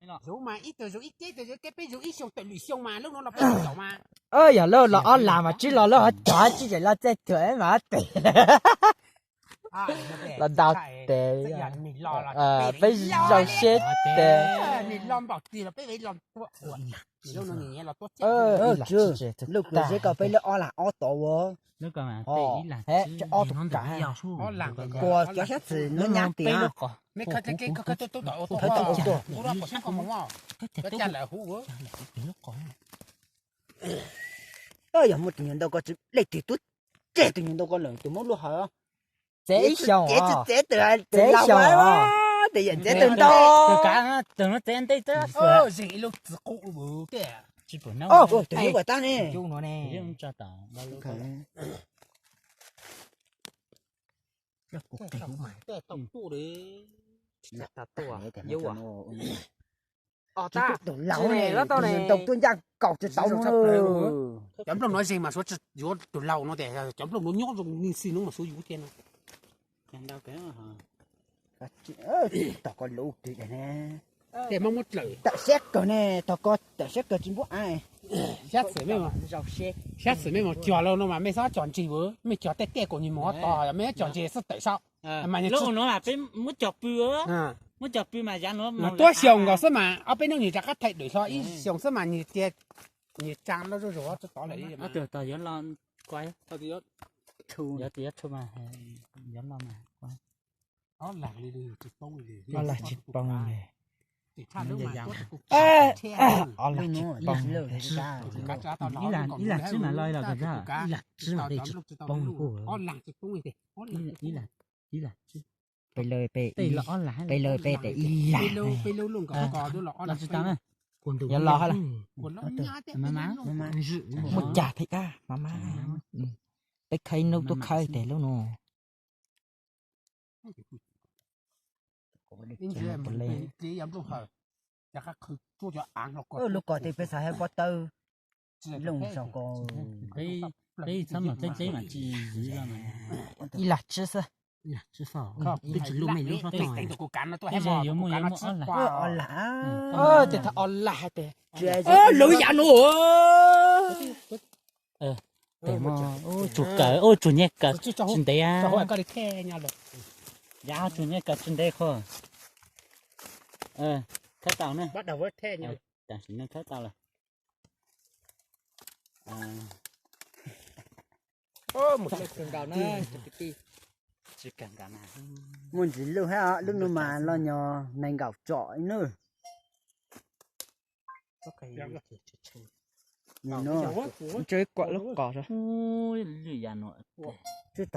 Zus mas ib tug zus ib keb, ib tug zus ib keb, peb zus ib xyoo tawm lwm xyoo mas lub no los peb caum mas. Yog lawv los ob lag mas tsib los lawv ho cog tsib zem los txej tuag mas tes. Los ntau tes, peb zaum seb tes. Lub kws zeb ko peb lub ob lag ob tod ua. Ob tug kav, kuas cov xyab txwm no nyab tias. Yog muaj tus nyuag ntau ko, leej twg twb tseg tus nyuag ntau ko lawm tus muab luaj hawm. Txev ib xyoos, txev ib xyoos, tes yam txev tawg ntau. Txev ntej, txev ib lub txiv qub. Tus yub kom tag ne. Tus laus ne, ntau tuaj ncaj nkaus tsis tau no. Cov nplooj no ze mas suav yuav tus laus no tias cov nplooj no nyob zoo ni xi no mas suav yuav thiab no. Tog ko lub twg ne. Tawm siab kawg ne, tog ko tawm siab kawg tsis npuab av. Xyab txwm, xyab txwm mej mus cog lauj no mas mej txhob cog ntsig, mej cog tej tej kaum nyuag mus tod, mej cog ntsig xwb tawm saum. Mas lub no peb muab cog pw, muab cog pw mas yav no mas tuab xyoo nkaus xwb mas ob peb hnub nwg rov qab thaij dwm hlo ib xyoos xwb mas nwg tias nwg tsaa loj zuj zus tod lawm. Yuav los, yuav los mas. Ob lag tsis poob li. Ob lag tsis poob li. Ib lag tsib mas peb tsis poob. Ib lag tsib. Peb lawv peb tes ib lag. Yuav los hab las. Muaj cag phem dab mas mas. Peb khawb ib hnub tuaj khawb tes lub no. Lub ko tes peb xav hab pob tawb. Looj sau ko. Peb txhob mloog teb teb mas tsis ziv. Ib lag tsib xwb. Ib lag tsib xwb. Twb tsis luj mej lub hlob tog. Yuav muaj, yuav muaj ob lag. Tes thaum ob lag tes. Lub yav nuav. Tes tsuag kawg, ub, tsuag nyiaj kawg tsis ntev. Yav tsuag nyiaj kawg tsis ntev qhov. Khawb tau na. Tam sim no khawb tau lawm. Muaj ntsis luj hab, lub no mas los nyog nees nkaum tsom ib nub. Tsib tog